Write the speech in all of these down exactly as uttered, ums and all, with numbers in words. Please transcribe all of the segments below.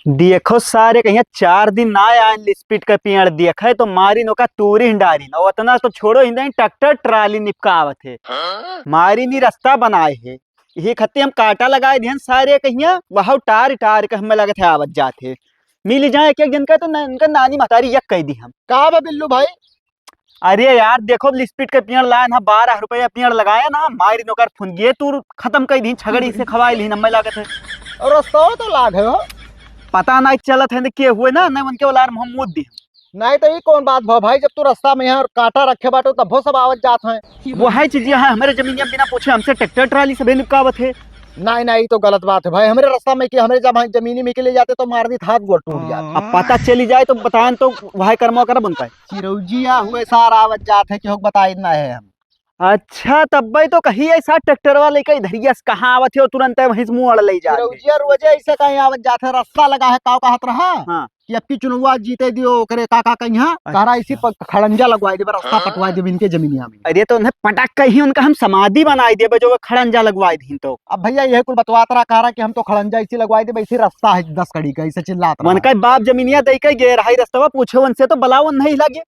देखो सारे, कहिया चार दिन ना आए लिस्पिट का पेड़ देखे तो मारिन ओका तूरिन डारिन। और उतना तो छोड़ो ही नहीं, ट्रैक्टर ट्राली निपकावत है। हाँ? मारिन ही रास्ता बनाए है। यही खत्ते हम काटा लगाए दिहन सारे, कहिया वह टार टार के हमें लगत है आवत जात है। मिल जाए एक एक दिन का तो न, इनका नानी महतारी यक कह दी हम। का बा बिल्लू भाई? अरे यार, देखो, लिस्पिट के पेड़ लाए ना, बारह रुपया पेड़ लगाए ना, मारिन ओकर फुनगिए तूर खत्म कर दी, छगड़ी से खवाए ली, हमें लागत है। और रस्ता तो लाग है हो। पता नहीं चलत है न के हुए ना, न उनके वाला हम मूद दी। नहीं तो ये कौन बात भा भाई, जब तू रास्ता में यहाँ काटा रखे बाटो तब वो सब आवत जात हैं। वो है चीज, यहाँ हमारे जमीनिया बिना पूछे हमसे ट्रैक्टर ट्राली से भी निपकावत है। नहीं नहीं, ये तो गलत बात है भाई, हमारे रास्ता में कि हमारे जब जमीनी में के ले जाते तो मार दी हाथ गोड़ टूट जाता। अब पता चली जाए तो बताएं तो वह कर्मा करब उनका। चिरौजिया हुए सार आवत जात है कि होक बताई ना है हम। अच्छा, तब भाई तो कही ऐसा ट्रैक्टर वाले का इधरिया से कहाँ आवत है और तुरंत वहीं से मुंह अड़ ले जात है। चिरौजिया रोजे ऐसे कहीं आवत जात है, रास्ता लगा है, काव कहत रहा हाँ। कि अब की चुनौवा जीते दियो, ओकरे का का कहीं हाँ, अच्छा। कह रहा इसी पर खड़ंजा लगवाई देबे, रास्ता पटवाई देबे इनके जमीनिया में। अरे तो उन्हें पटक कहीं उनका हम समाधि बनाई देबे जो वो खड़ंजा लगवाई दीन तो। अब भैया यह कुल बतवात रहा, कह रहा कि हम तो खड़ंजा इसी लगवाई देबे, इसी रास्ता है दस कड़ी का, इसे चिल्लात रहा। उनका बाप जमीनिया दे के गे रहा, रास्ता पूछे उनसे तो बलावन नहीं लगे।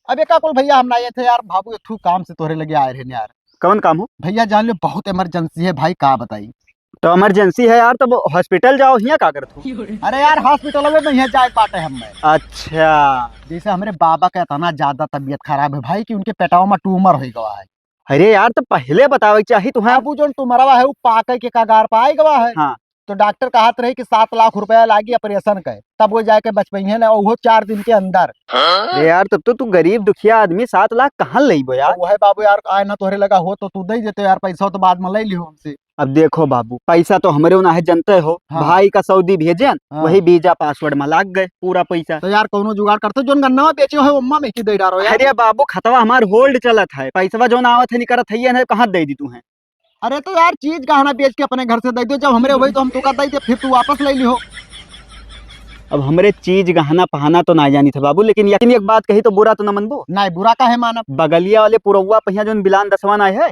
अब एका कुल भैया हम ना ये थे यार, बाबू एक ठू काम से तोहरे लगे आए रहे यार। कौन काम हो? भैया जान लो, बहुत इमरजेंसी है भाई, का बताई। तो इमरजेंसी है यार, तो हॉस्पिटल जाओ, हियाँ का करत हो? अरे यार, हॉस्पिटल में नहीं है, जाए पाटे हम में। अच्छा। जैसे हमरे बाबा का इतना ज्यादा तबीयत खराब है भाई कि उनके पेटवा में ट्यूमर हो गवा है। अरे यार, तो पहले बतावे के चाही तुहें। अब वो जोन ट्यूमरवा है, वो पाके के कगार पे आए गवा है। हाँ। तो डॉक्टर कहत रहे कि सात लाख रुपया लागी ऑपरेशन के, तब वो जाके बच पइहे ना, ओहो चार दिन के अंदर। अरे यार, तब तो तू गरीब दुखिया आदमी, सात लाख कहाँ लेबो यार? अब वह बाबू यार, आए ना तोहरे लगा हो तो तू दे देते यार, पैसा तो बाद में ले लियो हमसे। अब देखो बाबू, पैसा तो हमरे ना है, जनते हो, हाँ। भाई का सऊदी भेजेन, हाँ। वही वीजा पासवर्ड में लाग गए पूरा पैसा। तो यार कौनो जुगाड़ करते, जोन गन्नवा बेचे हो, उम्मा में की दे डारो यार। अरे बाबू, खतवा हमार होल्ड चलत है, पैसवा जोन आवत है, निकरत है, ये है, कहाँ दे दी तू है? अरे तो यार, चीज गहना बेच के अपने घर से दे दो, जब हमरे होई तो हम तुका दे दे, फिर तू वापस ले लिहो। अब हमरे चीज गहना पहना तो ना जानी थे बाबू, लेकिन यकीन एक बात कही तो बुरा तो ना मनबो? नहीं, बुरा काहे मानब? बगलिया वाले पुरौआ पहिया जोन बिलान दसवान आए है,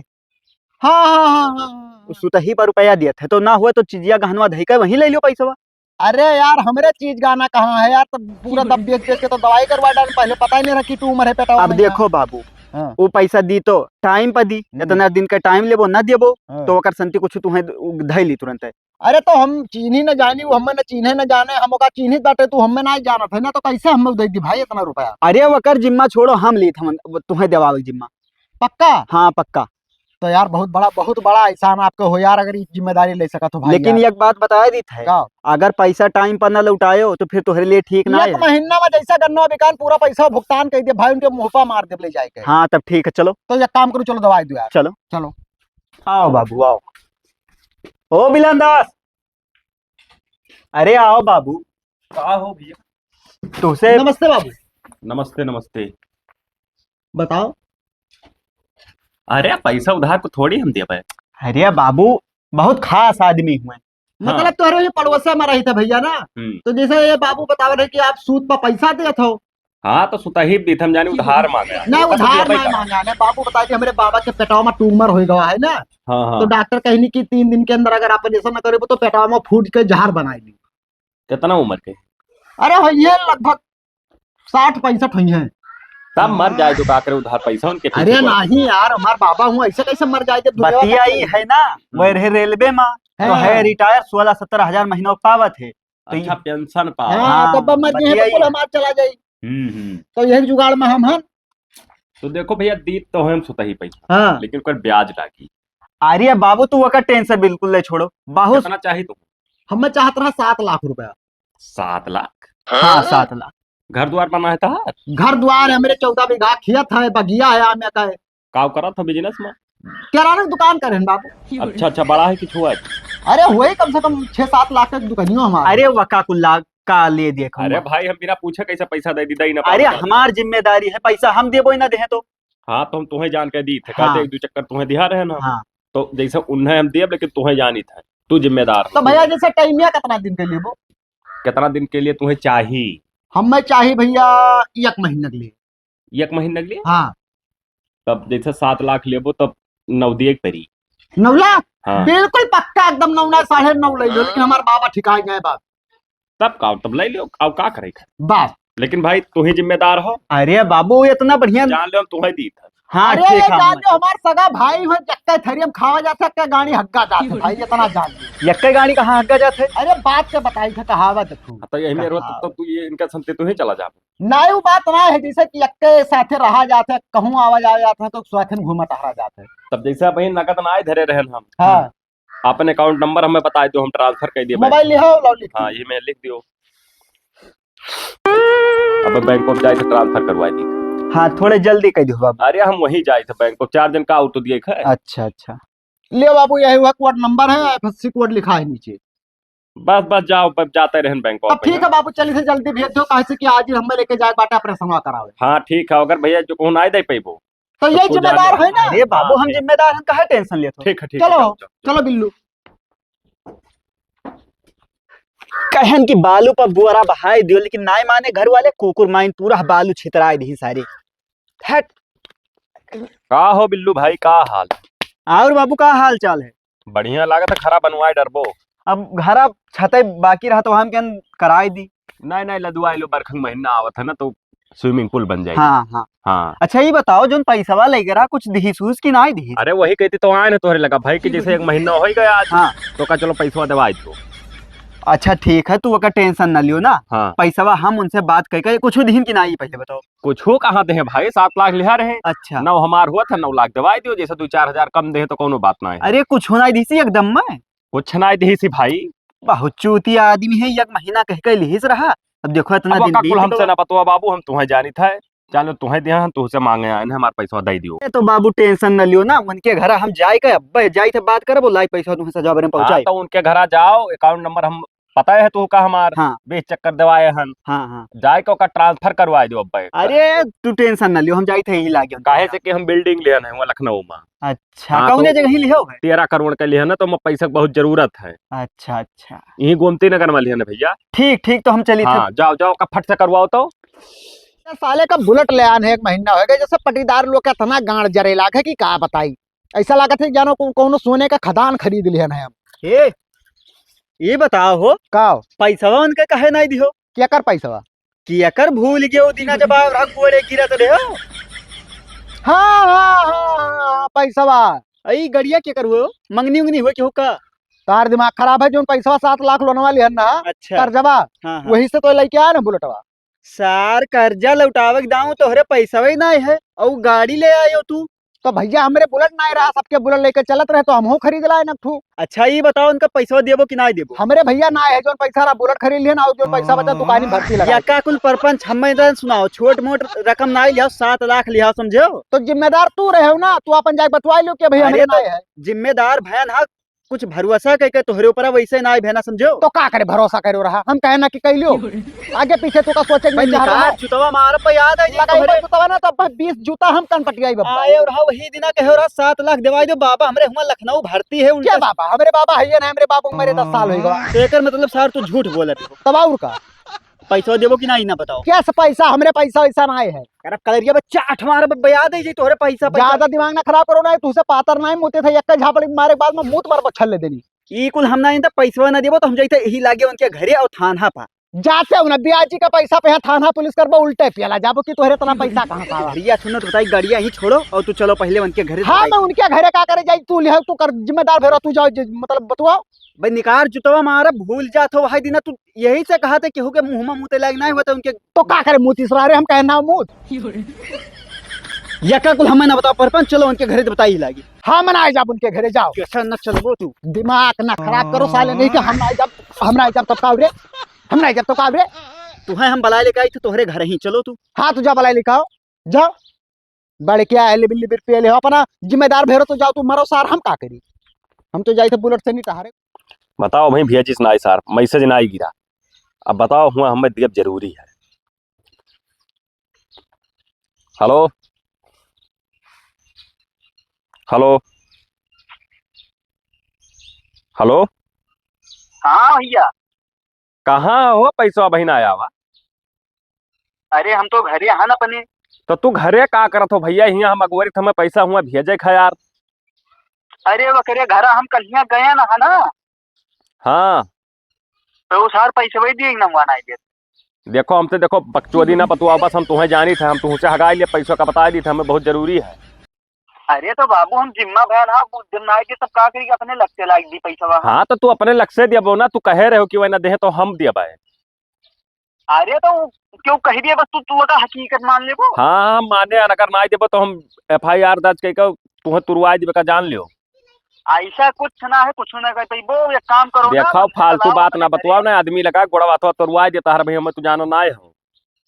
हाँ, हाँ, हाँ, हाँ, हाँ। उस सुतही पर रुपया दिया थे, तो ना हुआ तो चीजिया गहनवा धई के वहीं ले लियो पैसवा। अरे यार, हमरे चीज गहना कहाँ है यार? तब पूरा दब बेच बेच के तो दवाई करवा डाल, पहले पता ही नहीं रहा कि ट्यूमर है पेटवा अब में। देखो बाबू, हाँ। वो पैसा दी तो टाइम पर दी, हम्म। इतना दिन का टाइम लेबो, ना देबो, हाँ। तो ओकर संति कुछ तुम्हें धई ली तुरंत है। अरे तो हम चीन्ही न जानी, वो हमें न चीन्हे न जाने, हम ओका चीन्हित बाटे, तू हमें ना जानत है ना, तो कैसे हमें दे दी भाई इतना रुपया? अरे ओकर जिम्मा छोड़ो, हम लीत हम, तुम्हें देवावे जिम्मा। पक्का? हाँ, पक्का। तो यार, बहुत बड़ा, बहुत बड़ा एहसान आपके हो यार, अगर ये जिम्मेदारी ले सकत हो भाई लेकिन यार। एक बात बताए दी थे, का? अगर पैसा टाइम पर न लौटायो, तो फिर तोहरे लिए ठीक ना एक है। महीना में जैसा गन्ना बिकान, पूरा पैसा भुगतान कर दे भाई, उनके मुंह पर मार दे ले जाए के। हाँ, तब ठीक है, चलो। तो एक काम करो, चलो दवाई दो यार। चलो। चलो। आओ बाबू, आओ। ओ बिलान दास, अरे आओ बाबू। का हो भैया? तुमसे नमस्ते बाबू। नमस्ते, नमस्ते। बताओ। अरे, पैसा उधार को थोड़ी हम देबे। अरे बाबू, बहुत खास आदमी हुए। मतलब, हाँ। तोहरे ये पड़ोसा में रही था भैया ना, हम्म। तो जैसे ये बाबू बतावे रहे कि आप सूद पर पैसा देत हो। हाँ, तो सुतही दीत हम जानी उधार मांगे। ना, वो तो उधार देबे ना का? मांगा ना, बाबू बताए कि हमरे बाबा के पेटवा में ट्यूमर हो गवा है ना, हाँ, हाँ। तो डॉक्टर कहनी कि तीन दिन के अंदर अगर ऑपरेशन न करे तो पेटवा में फूट के जहर बनाई ली। कितना उम्र के? अरे, हो ये लगभग साठ पैंसठ हुई हैं। तब मर जाए तो का करे, उधार पैसा उनके पीछे अरे पड़। नहीं यार, हमार बाबा हुआ, ऐसे कैसे मर जाए जब दुनिया बतिया का ई है ना, हम्म। वह रहे रेलवे में, तो हाँ। है रिटायर, सोलह सत्रह हजार महीना पावत है। तो अच्छा, ये पेंशन पावत। हाँ, हाँ, तब मर गए हैं, बतिया तो ई कुल है। हमार चला जाई। हम्म, हम्म। तो यही जुगाड़ में हम हन। तो देखो भैया, दीत तो हम सुतही पैसा, हाँ। लेकिन ओकर ब्याज लागी। अरे बाबू, तू ओकर टेंशन बिल्कुल ले छोड़ो। बहुत कितना चाही तू? हमें चाहत रहा सात लाख रुपया। सात लाख? हाँ, सात लाख। घर द्वार बना है तहार? घर द्वार है, हमरे चौदह बीघा खेत है, बगिया है, आमे का है। काव करत हो बिजनेस में? किराना की दुकान करें बाबू। अच्छा, अच्छा, बड़ा है कि छुआ है? अरे, वही कम से कम छह सात लाख का दुकानियो हमारा। अरे, वका कुल लाग का ले दे अरे कहूँगा। भाई, हम बिना पूछे कैसे पैसा दे दी, दे ना अरे, पावे। हमार जिम्मेदारी है, पैसा हम देबो ही ना देहे तो। हाँ, तो हम तुम्हें जान के दी थे, हाँ। कहते एक दो चक्कर तुम्हें दिया रहे ना। हाँ। तो जैसे उन्हें हम देब, लेकिन तुम्हें जानी था, तू जिम्मेदार तो है। भैया, जैसे टाइमिया कितना दिन के लिए वो? कितना दिन के लिए तुम्हें चाही? हमें चाही भैया, एक महीने के लिए। एक महीने के लिए? हाँ। तब जैसे सात लाख लेबो, तब नौ दिए के पड़ी। नौ लाख? हाँ। बिल्कुल पक्का, एकदम नौ ना, साढ़े नौ ले लो, लेकिन हमारे बाबा ठिकाए गए बात। तब का, तब लइ लेव, अब का करे के? बस। लेकिन भाई, तू ही जिम्मेदार हो। अरे बाबू, इतना बढ़िया। जान लेव, हम तू ही दीत है। हाँ, अरे, ठीक ये है, जान हम लेव, हमार सगा भाई हो, यक्के थरिया में खावा जात है, यक्के गाड़ी हग्गा जात है भाई, इतना जान लेव। यक्के गाड़ी कहाँ हग्गा जात है? अरे, बात के बताई थे, कहावत है तू। हाँ, तो यही मेरे हो, कहावत। तब तो तू ये इनका संते तू ही चला जा। नाहीं, वो बात ना है, जैसे कि यक्के साथे रहा जात है, कहूँ आवा जावा जात है, तो साथे में घूमा टहरा जात है। तब जैसे अब यही नगद ना आए धरे रहन हम। हाँ। अपन account number हमें बताइ देव, हम transfer कइ दिए बैंक। मोबाइल लिहाओ, लाओ लिख। हाँ, ये मैं लिख दियो। अब बैंक ऑफ जाए से transfer करवाइ दी। हाँ, थोड़े जल्दी कइ दियो बाबू। अरे, हम वहीं जाए थे बैंक ऑफ, चार दिन का आउट तो दिए खे। अच्छा, अच्छा। ले बाबू, यही हुआ कोड नंबर है, IFSC कोड लिखा है नीचे। बस, बस, जाओ, बस जाते रहन बैंक ऑफ अब में, ठीक है हाँ। बाबू, चली से जल्दी भेज दो, काहे से कि आज ही हमें लेके जाए बाटे ऑपरेशन करावे। हाँ, ठीक है, अगर भैया जो कहूँ ना दे पैबो, तो तो ये तू जिम्मेदार जाने। है ना? अरे बाबू, हाँ, हम ठीक। जिम्मेदार हैं, काहे टेंशन लेत हो? ठीक है, ठीक है, चलो, जाओ, जाओ। चलो बिल्लू। कहन कि बालू पर बोरा बहाए दियो, लेकिन नाय माने घर वाले, कुकुर माइन पूरा बालू छितराए दी सारे। हट। का हो बिल्लू भाई, का हाल? और बाबू, का हाल चाल है? बढ़िया लागत है, घरा बनवाए डरबो। अब घरा छते बाकी रहा तो हम केन कराए दी। नहीं, नहीं, लदवाए लो, बरखा के महीना आवत है ना, तो swimming pool बन जाएगी। हाँ, हाँ। हाँ। अच्छा, ये बताओ, जोन पैसवा लेके रहा, कुछ दिहिस उस कि नाय दिहिस? अरे, वही कहती तो आए ना तोहरे लगा भाई, कि जैसे एक महीना हो गया आज, हाँ। तो का चलो पैसवा देवाए दो। अच्छा, ठीक है, तू ओकर टेंशन ना लियो ना। हाँ। पैसवा हम उनसे बात करके कुछ दिहिन कि नाय, पहले बताओ। कुछ हो कहाँ दे हैं भाई, सात लाख लिहा रहे। अच्छा। नौ हमार हुआ था, नौ लाख देवाए दियो, जैसे दो चार हजार कम दे हैं तो कोनो बात ना है। अरे, कुछ हो नाय दिहिस एकदम में। कुछ नाय दिहिस भाई। बहुत चूतिया आदमी है, एक महीना कह के लिहिस रहा, अब देखो इतना अब दिन ओका बीत कुल हमसे गवा। ना बतवा बाबू, हम तुम्हें जानित है, चलो तुम्हें दिया, हम तुमसे मांगे आए हैं, हमार पैसा दे दियो। ए तो बाबू टेंशन न लियो ना, उनके घरा हम जाए के, अब्बे जाए थे बात करबो, लाई पैसा तुम्हें सजा बरे हाँ, पहुँचाए। तो उनके घरा जाओ, account number हम पता है तू का हमार हाँ। बीस चक्कर देवाए हन। हाँ, हाँ। जाए के ओका transfer करवाए दियो अब्बे। अरे तू टेंशन न लियो, हम जाए थे यही लागे उनके काहे घरा। से कि हम building लेन है वहाँ लखनऊ में। अच्छा, हाँ, कौने तो जगह ही लिहो है? तेरह करोड़ के लिहे ना, तो मैं पैसा के बहुत जरूरत है। अच्छा, अच्छा। यही गोमती नगर में लिहे ना भैया। ठीक, ठीक, तो हम चली थे। हाँ, जाओ, जाओ, का फट से करवाओ तो। साले का बुलेट ले आन है, एक महीना हो गया, जैसे पटीदार लोग के इतना गांड जरे लाग है कि का बताई। ऐसा लागत है जानो को-, कौनो सोने का खदान खरीद लिहन है हम। ए, ये बताओ हो, का हो? पैसवा उनके काहे नाई दिहो? केकर पैसवा? कि एकर भूल गयो दिना जब आप रख गोड़े गिरत रहे हो। हाँ, हाँ, हाँ, हाँ, हाँ, पैसवा। ई गड़िया केकर हुओ? मंगनी उंगनी हुए केहू का? तार दिमाग खराब है, जोन पैसवा सात लाख लोनवा लिहन ना, अच्छा। कर्जवा, हाँ, हाँ। वही से तो लेके आया ना बुलेटवा। सार कर्जा लौटावे के दाऊ तोहरे पैसवे नाय है, अउ गाड़ी ले आयो तू। तो भैया हमरे बुलेट नाय रहा, सबके बुलेट लेके चलत रहे तो हमहू खरीद लाए न ठू। अच्छा ई बताओ उनका पैसवा देबो कि नाय देबो? हमरे भैया नाय है, जोन पैसा रहा बुलेट खरीद लिहन, अउ जोन पैसा बचा दुकानी भर्ती लगा। या का कुल परपंच हमें तो सुनाओ, छोट मोट रकम नाय लियाओ, सात लाख लियाओ, समझो? तो जिम्मेदार तू रहे हो ना, तू अपन जाके बतवा लो कि भैया अरे हमरे तो नाय है। जिम्मेदार भैन हा, कुछ भरोसा कइके तोहरे ऊपर वैसे नाय भेना, समझो? तो का करे भरोसा करो रहा, हम कहे ना कि कैलियो। आगे पीछे तू का सोचे के भाई, नहीं चाह रहा निकाल है। चुतवा मार पे याद है जी लगाई तोहरे। पे चुतवा ना तो अब बीस जूता हम कन पटियाई बाबा। आए और हाँ, वही दिना कहे रहा सात लाख दिवाई दो बाबा, हमरे हुआ लखनऊ भर्ती है उनका। क्या बाबा? हमरे बाबा है ये ना, हमरे बाबू को मरे दस साल हो गवा। तो एकर मतलब सार तू झूठ बोलत हो। तब और का? पैसा देबो कि नाई ना बताओ। क्या से पैसा? हमरे पैसा वैसा नाई है। अरे कलरिया बच्चा अठवार बब्बे याद है जी तोहरे पैसा, पैसा। ज्यादा दिमाग ना खराब करो ना, तुझसे पातर नाई मुते थे, एक झापड़ मारे के बाद में मुत मार बछल ले देनी। ई कुल हम नाई तो पैसवा ना देबो तो हम जाइते यही लागे उनके घरे और थाना पा। जाते हो ना ब्याजी का पैसा पे यहाँ थाना पुलिस करबो, उल्टे पियला जाबो कि तोहरे इतना पैसा कहाँ से आवा? भैया सुनो तो बताई, गाड़िया ही छोड़ो और तू चलो पहले उनके घरे हाँ, बताई। मैं उनके घरे का करे जाई, तू लिहाओ, तू कर जिम्मेदार भेरो, तू जाओ जि-, मतलब बतवाओ। भाई निकार जुतवा मारा भूल जात हो भाई दिना, तू यही से कहा थे केहू के मुँह में मुते लायक नाई होता उनके। तो का करे मुँह तीसरा रे, हम कहे ना मुँह। यका कुल हमें ना बताओ परपंच, चलो उनके घरे तो बताई लागी। हम ना जाब उनके घरे, जाओ। कैसा न चलबो तू? दिमाग ना खराब करो साले, नहीं तो हम ना जाब, हम ना जाब तब का रे, हम ना जाब तब का रे। तू है हम बलाए लेके आई थे तोहरे घर ही, चलो तू। हाँ तू जा बलाए लेके आओ, जाओ। बड़े क्या है लिबिल लिबिल पियले हो, अपना जिम्मेदार भेरो तो जाओ तू मरो सार, हम का करी? हम तो जाई थे बुलेट से नहीं टहरे। बताओ भाई भैया जी से नाई सार, मैसेज नाई गिरा। अब बताओ हुआ हमें दियब जरूरी है। हेलो, हेलो, हेलो। हाँ भैया। कहाँ हो पैसा बहिन आया हुआ? अरे हम तो घरे हन अपने। तो तू घरे का करत हो भैया? हियाँ हम अगोरित हमें पैसा हुआ भेजे खा यार। अरे ओकरे घरा हम कल्हिया गए न है ना। हाँ। तो उ सार पैसवा दिए कि नमवा नाहीं देत। देखो, हमसे देखो, बकचोदी ना बतुआओ, बस हम तुहें जानी थे, हम तुहसे हगाई लिए, पैसवा का बताइ दी थे, हमें बहुत जरूरी है। अरे तो बाबू, हम जिम्मा भैन, हाँ, उ जब नाहीं दे तब का करी, अपने लग से लाग दी पैसवा। हाँ, तो तू अपने लग से दियबो ना, तू कहे रहे हो कि वह ना दे तो हम दियबे। अरे तो उ क्यों कह दिया, बस तू, तू का हकीकत मान लेबो। हाँ, हम माने, अगर नाहीं देबो तो हम F I R दर्ज कइके तुहें तुरवाइ देबे का जान लियो। ऐसा कुछ ना है, कुछ ना कह पैबो। एक काम करो ना, देखो, हमसे फालतू बुलाओ, बात अपने ना घरे बतुआओ आओ। ना, आदमी लगा गोड़वा तो तुरवाइ देता है भाई, हमें तू जानो ना हो।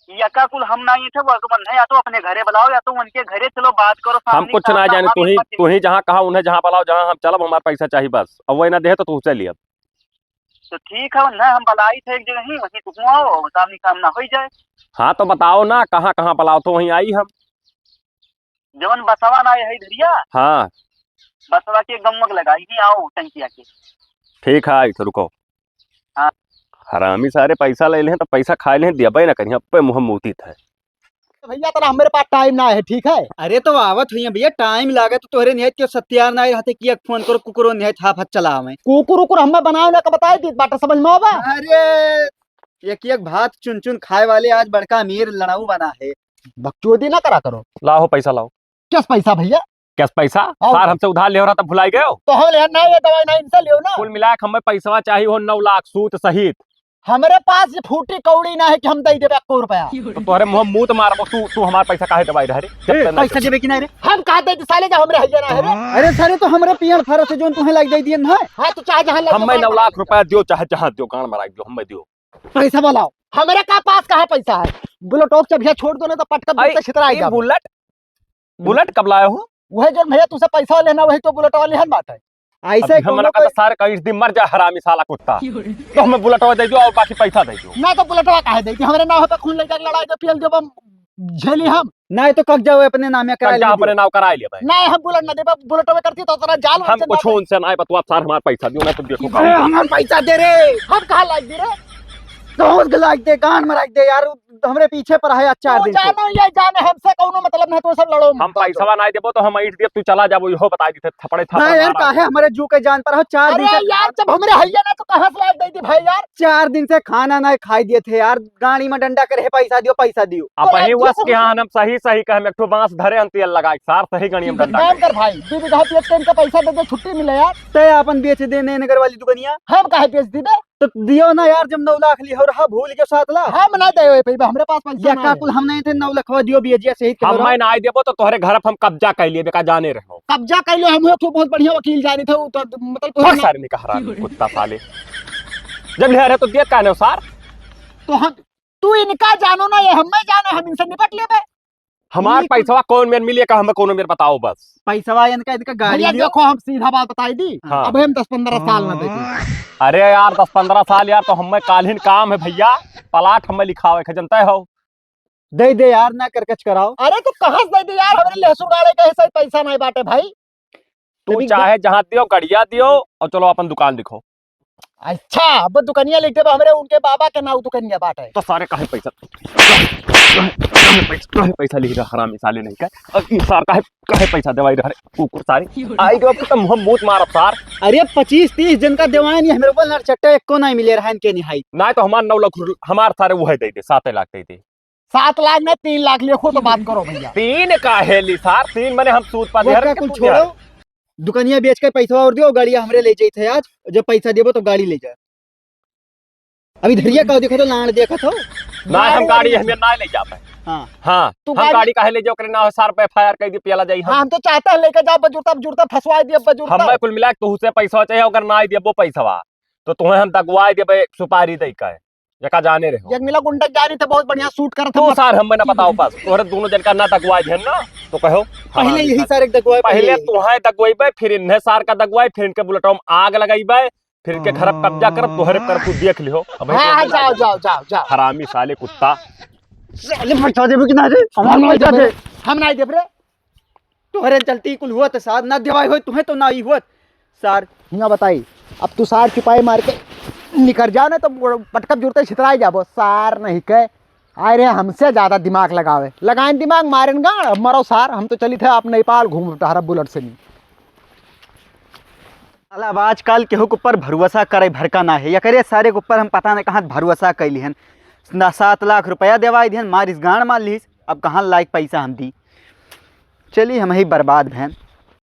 या का कुल हम ना ये थे, वो तो मन है, या तो अपने घरे बुलाओ, या तो उनके घरे चलो, बात करो हम सामने कुछ ना सामने, जाने, हम तू ही, एक बार तू ही जहाँ कहा उन्हें जहाँ बुलाओ, जहाँ हम चलब, हमार पैसा चाहिए बस। अब वही ना दे तो तू चलिए। तो ठीक है ना, हम बुलाई थे एक जगह ही, वहीं तू आओ, सामने सामना हो ही जाए। हाँ, तो बताओ ना, कहाँ कहाँ बुलाओ तो वहीं आई हम। जवन बसवा ना है धरिया, हाँ। बसवा के गमक लगाई ही, आओ टंकिया के। ठीक है, आई तो रुको। हाँ। हरामी सारे पैसा ले लें तो पैसा खाए लें, दियबे ना करिए, अब्बे मुँह मूतित है। भैया, तना हमरे पास टाइम ना है, ठीक है? अरे तो आवत हुई है भैया, टाइम लागे तो तोहरे नियत के सत्यार ना रहते कि एक फोन करो, कुकुरो नियत हाफ हाथ चलावे। कुकुर उकुर हमें बनावे ना का बताए दी बाटा, समझ में आवा? अरे एक एक भात चुन चुन खाए वाले आज बड़का अमीर लड़ाऊ बना है। बकचोदी ना करा करो। लाओ पैसा लाओ। किस पैसा भैया? किस पैसा? आओ। सार हमसे उधार ले रहा था, भुलाई गए हो? तो हम ले ना, ये दवाई ना, इनसे लियो ना। कुल मिला के हमें पैसवा चाहिए हो नौ लाख सूत सहित। हमरे पास ये फूटी कौड़ी ना है कि हम दे देबे एको रुपया। तो तोहरे मुँह मूत मारबो, तू, तू हमार पैसा काहे दबाई रहे रे? जब ए, तक ना पैसा देबे कि नहीं रे? हम कहा दे साले, जब हमरे हइया ना है रे। अरे सारे, तो हमरे पियन फरस से जोन तुम्हें लाग दे दिए ना। हाँ, तो चाहे जहाँ लग हमें नौ लाख रुपया दियो, चाहे जहाँ दियो, गांड मराई दियो, हमें दियो। पैसा बुलाओ, हमरे का पास कहाँ पैसा है? बुलेटो के चबिया छोड़ दो ना तो पटका आई, बुलेट से छितरा ई जाओ। बुलेट, बुलेट कब लाए हो? वही जो भैया तुझसे पैसा लेना, वही तो बुलेट वाले हन बात है। ऐसे अभी हम कोनो ना कोई कहता सारे का ईंट दी, मर जा हरामी साला कुत्ता। तो हमें बुलेटवा दे दो और बाकी पैसा दे दो। ना तो बुलेटवा काहे दे दो? हमरे नाव पे खून लेकर लड़ाई दे, पियल देबो, झेली हम। नहीं तो कब्जा हुए अपने नाम में करा कब्जा ले अपने नाव कराए ले भाई। नहीं, हम बुलेट ना देबे, बुलेटवा करती तो तोरा जाल में हम चंदा कुछ दे। उनसे नहीं बतवा, सार हमार पैसा दियो, नहीं तो देखो ए, का हमार पैसा दे रे। हम कहाँ लाग दे रे? कौन के लाग दे, गान में लाग दे यार। हमरे पीछे पर है आज चार तू दिन से। जानो या जाने, हमसे कौनो मतलब नहीं, तू सब लड़ो हम मत। पैसवा नहीं देबो तो हम ईंट दिए, तू चला जाबो, इहो बताई दी थे, थपड़े ना थपड़े यार, मारा। काहे हमरे जू के जान पर हो, चार दिन अरे से यार, जब हमरे हइया ना तो कहाँ से लाग दे दी भाई यार? चार दिन से खाना नहीं खाई दिए थे यार, गाड़ी में डंडा करे, पैसा दियो, पैसा दियो। अब तो वही यार, वस जो के हाँ हम सही सही कहे, एक ठो बांस धरे हम तेल लगाए, सार सही गाड़ी में डंडा काम करे। कर भाई, दो बीघा बेच के इनका पैसा दे दे, छुट्टी मिले यार। तय अपन बेच दे नगर वाली दुकनिया। हम काहे बेच दी बे? तो दियो ना यार, जब नौ लाख लिहो रहा, भूल गयो सात लाख। हम ना दे होए पैबा, हमरे पास पैसा या ना का है। कुल हम नहीं थे, नौ लखवा दियो, बेजिया शहीद के हम रहो। मैं ना आए देबो तो तोहरे घर पे हम कब्जा कर लिए, बेका जाने रहो। कब्जा कर लो, हम हो तो बहुत बढ़िया वकील जाने थे, वो तो मतलब तो बहुत ना सारे निकाह हरामी कुत्ता साले। जब ले रहे तो दिया काहे ना सार? तो हम, तू इनका जानो ना, ये हमें जाने, हम इनसे निपट लेबे। हमार ठीक। पैसवा कौन मेर मिली का हमें कोनो मेर बताओ बस। पैसवा इनका, इनका गाड़ी भैया लियो। देखो, हम सीधा बात बताई दी। हाँ। अब हम दस पन्द्रह साल ना देती। अरे यार, दस पन्द्रह साल यार, तो हमें काल्हिन काम है भैया, प्लाट हमें लिखावे के, जनता हो। दे दे यार, ना करकच कराओ। अरे तो कहाँ से दे दे यार, हमरे लहसुन गाड़े के ऐसे पैसा नहीं बाटे भाई। तू तभी चाहे जहाँ दियो, गड़िया दियो और चलो अपन दुकान दिखो। अच्छा, अब दुकनिया लिख देबा हमरे, उनके बाबा के नाव दुकनिया बाटे। तो सारे काहे पैसा, काहे पैसा, काहे पैसा लिख रहा हरामी साले नहीं का? अब ई सार काहे, काहे पैसा देवाई रहा रे कुकुर सारे? आई के अब तो मुँह मूत मारब सार। अरे पच्चीस तीस जन का देवाई नहीं, हमरे ऊपर नरचट्टा एको नहीं मिले रहा इनके निहाई। ना तो हमार नौ लाख रु-, हमार सारे वो है दे दे, सात लाख दे दे। सात लाख ना, तीन लाख लिखो तो बात करो भैया। तीन काहे ली सार? तीन मने हम सूद पा वो देहर का के कुल सूद देहर। छोड़ो, दुकनिया बेच के पैसा और दियो, गाड़िया हमरे ले जाई थे आज, जब पैसा देबो तो गाड़ी ले जा। अभी धरिया का देखो तो लाड़ देखत हो। ना, हम गाड़ी हमें ना ले जा पाए। हाँ। हाँ, तू हम गाड़ी गाड़ी काहे ले जाओ, ओकरे नाव सार पे F I R कर दी, पियला जाई हम। हाँ, हम तो चाहते हैं लेके जाओ, बजुरता, बजुरता फंसवाई दिए, बजुरता। हमें कुल मिला के तुहसे पैसा चाहिए, अगर ना देबो पैसवा, तो तुम्हें हम दगवाई देबे सुपारी दे के। जका जाने रहे हो। एक मिला गुंडा जानी थे, बहुत बढ़िया शूट करत तू हम। सार हमें ना बताओ बस, तोहरे दोनों जन का ना दगवाए ध्यान ना, तो कहो। पहले हरामी यही सार। सारे दगवाए, पहले पहले यही। तुहें दगवाइबे, फिर इन्हें सार का दगवाए, फिर इनके बुलेटवा में आग लगाइबे, फिर इनके घर पे कब्जा करब, तोहरे कर तू देख लिहो। अब हाँ, हाँ, जाओ, जाओ, जाओ, जाओ। हरामी साले कुत्ता। साले पैसा देबे कि ना रे? हमार हम नहीं पैसा देबे। दे। हम नहीं देबे रे। तोहरे चलती कुल हुआ तो सार ना देवाई होई, तुम्हें तो ना ही हुआ। सार, हियाँ बताई, अब तू सार चुपाई मार के निकर जाओ ना, तो पटकब जुरते छितराई जाबो। सार नहीं के, आए रे, हमसे ज्यादा दिमाग लगावे, लगाइन दिमाग, मारेन गाड़, अब मरो सार, हम तो चली थे आप नेपाल घूम टहरा बुलेट से नहीं। साला, अब आजकल केहू के ऊपर भरोसा करे भर का ना है। एकरे सारे के ऊपर हम पता नहीं कहाँ भरोसा कैली हन। ना, सात लाख रुपया देवाई दिहन, मारिस गांड मार लिहिस। अब कहाँ लायक पैसा हम दी? चली, हम ही बर्बाद भैन।